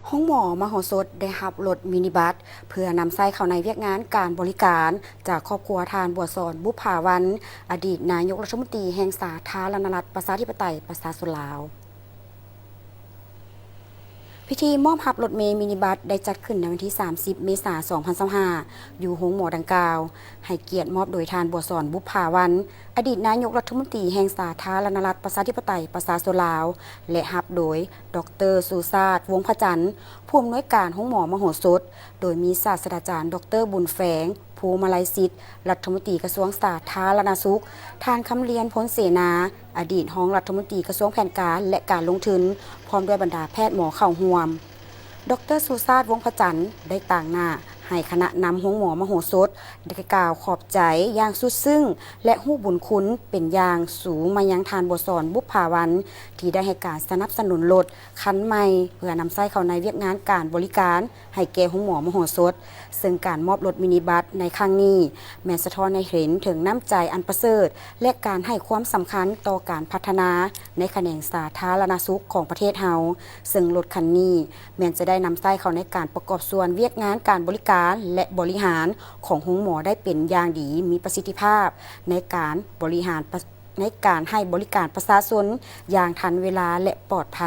ໂຮງໝໍມະໂຫສົດໄດ້ຮັບລົດມິນິບັສ ເພື່ອນຳໃຊ້ເຂົ້າໃນວຽກງານການບໍລິການ ຈາກຄອບຄົວທ່ານ ບົວສອນ ບຸບຜາວັນ ອະດີດນາຍົກລັດຖະມົນຕີແຫ່ງສາທາລະນະລັດ ປະຊາທິປະໄຕ ປະຊາຊົນລາວ. ພິທີມອບຮັບລົດເມມິນິບັສ ໄດ້ຈັດຂຶ້ນໃນວັນທີ ສາມສິບ ເມສາ ສອງພັນຊາວຫ້າ ຢູ່ໂຮງໝໍດັ່ງກ່າວ, ໃຫ້ກຽດມອບໂດຍທ່ານ ບົວສອນ ບຸບຜາວັນ ອະດີດນາຍົກລັດຖະມົນຕີແຫ່ງສາທາລະນະລັດ ປະຊາທິປະໄຕ ປະຊາຊົນລາວ ແລະ ຮັບໂດຍ ດອກເຕີ ສຸຊາດ ວົງພະຈັນ ຜູ້ອຳນວຍການໂຮງໝໍມະໂຫສົດ, ໂດຍມີສາດສະດາຈານ ດອກເຕີ ບຸນແຝງ ພູມະໄລສິດ ລັດຖະມົນຕີກະຊວງສາທາລະນະສຸກ, ທ່ານ ຄຳລຽນ ພົນເສນາ ອະດີດຮອງລັດຖະມົນຕີກະຊວງແຜນການ ແລະ ການລົງທຶນ, ພ້ອມດ້ວຍບັນດາແພດໝໍເຂົ້າຮ່ວມ. ດອກເຕີ ສຸຊາດ ວົງພະຈັນ ໄດ້ຕາງໜ້າໃຫ້ຄະນະນຳໂຮງໝໍມະໂຫສົດ ໄດ້ກ່າວຂອບໃຈຢ່າງສຸດຊຶ້ງ ແລະ ຮູ້ບຸນຄຸນເປັນຢ່າງສູງມາຍັງທ່ານ ບົວສອນ ບຸບຜາວັນ ທີ່ໄດ້ໃຫ້ການສະໜັບສະໜູນລົດຄັນໃໝ່ ເພື່ອນຳໃຊ້ເຂົ້າໃນວຽກງານການບໍລິການໃຫ້ແກ່ໂຮງໝໍມະໂຫສົດ, ເຊິ່ງການມອບລົດມິນິບັສໃນຄັ້ງນີ້ ແມ່ນສະທ້ອນໃຫ້ເຫັນເຖິງນ້ຳໃຈອັນປະເສີດ ແລະ ການໃຫ້ຄວາມສຳຄັນຕໍ່ການພັດທະນາໃນຂະແໜງສາທາລະນະສຸກຂອງປະເທດເຮົາ, ເຊິ່ງລົດຄັນນີ້ ແມ່ນຈະໄດ້ນຳໃຊ້ເຂົ້າໃນການປະກອບສ່ວນວຽກງານການບໍລິການ ແລະ ບໍລິຫານຂອງໂຮງໝໍໄດ້ເປັນຢ່າງດີ, ມີປະສິດທິພາບໃນການບໍລິຫານປະ ໃນການໃຫ້ບໍລິການປະຊາຊົນຢ່າງທັນເວລາ ແລະ ປອດໄພ.